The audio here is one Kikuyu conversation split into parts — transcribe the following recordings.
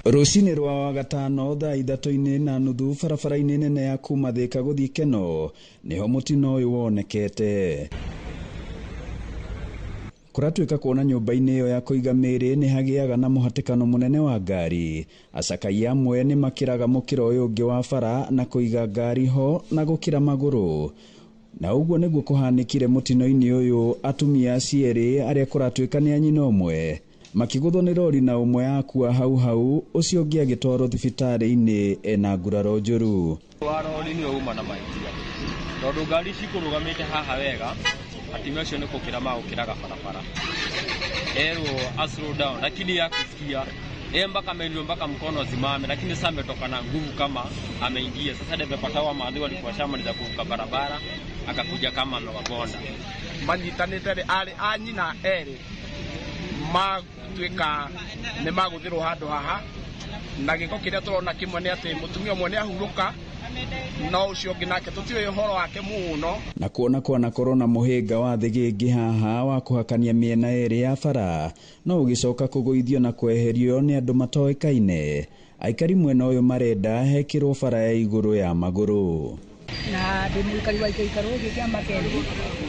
Rũcinĩ rwa Wagatano thaa 3:30 barabara-inĩ nene ya kuma Thika gũthiĩ Keno nĩho mũtino ũyũ wonekete. Kũratuĩka kuona nyũmba-inĩ ĩyo ya kũiga mĩĩrĩ nĩ hagĩaga na mũhatĩkano mũnene wa ngari. Acakai amwe nĩ makĩraga mũkĩra ũyũ ũngĩ wa bara na kũiga ngari ho na gũkĩra magũrũ. Na ũguo nĩguo kũhanĩkire mũtino-inĩ ũyũ, atumia acio erĩ arĩa kũratuĩka nĩ a nyina ũmwe makĩgũthwo nĩ rori na ũmwe akua hau hau, ũcio ũngĩ agĩtwarwo thibitarĩ-inĩ ena nguraro njũru. Wa rori nĩwe uma na mahĩtia tondũ ngari cikũrũgamĩte haha wega, atumia acio nĩ gũkĩra magũkĩraga barabara, erwo a slow down, lakini hakusikia yeye mpaka ameambiwa mpaka mkono simame, lakini sasa ametoka na nguvu kama ameingia. Sasa dereva wa maadhi walikuwa shamaliza kuvuka barabara, akakuja kama amewagonda. Manyitanĩte rĩ arĩ a nyina erĩ matuĩka nĩ magũthĩrwo handũ haha, na gĩko kĩrĩa tũrona kĩmwe nĩ atĩ mũtumia ũmwe nĩ ahurũka, no ũcio ũngĩ nake tũtiũĩ ũhoro wake mũno. Na kuona kwanakorwo na mũhĩnga wa thĩgĩngĩ haha wa kũhakania mĩena ĩrĩ ya bara, no ũgĩcoka kũgũithio na kweherio nĩ andũ matoĩkaine. Aikari mwena ũyũ marenda hekĩrwo bara ya igũrũ ya magũrũ. Na ndĩ mũikari wa gĩikaro gĩkĩ kĩa Makendi,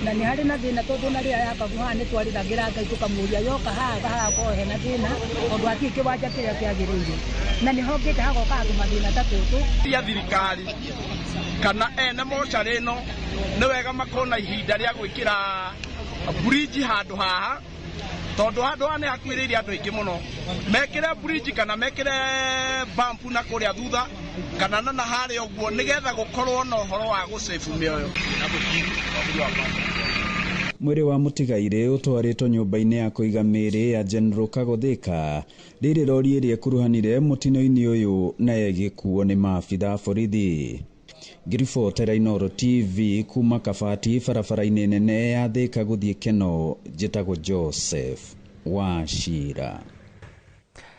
na nĩ harĩ na thĩna tondũ na rĩrĩa yakagwo haha nĩ twarĩragĩra Ngai tũkamũria yoka haha hagakorwo hena thĩna tondũ hatirĩ kĩwanja kĩrĩa kĩagĩrĩire, na nĩ hokĩte hagoka tũmathĩna ta tũtũ. Ya thirikari kana ene mocarĩ ĩno nĩ wega makorwo na ihinda rĩa gwĩkĩra bridge handũ haha, tondũ handũ haha nĩ hakuhĩrĩirie andũ aingĩ mũno. Mekĩre bridge kana mekĩre bump na kũrĩa thutha kana na harĩa ũguo, nĩgetha gũkorwo na ũhoro wa gũsave mĩoyo. Mwĩrĩ wa mũtigairĩ ũtwarĩtwo nyũmba-inĩ ya kũiga mĩĩrĩ ya General Kagothika rĩrĩ rori ĩrĩa ĩkuruhanire mũtino-inĩ ũyũ na ĩgĩkuo nĩ maabitha a borithi. Ngĩribotera Inooro TV kuma Kabati barabara-inĩ nene ya Thika gũthiĩ Keno, njĩtagwo Joseph Wachira.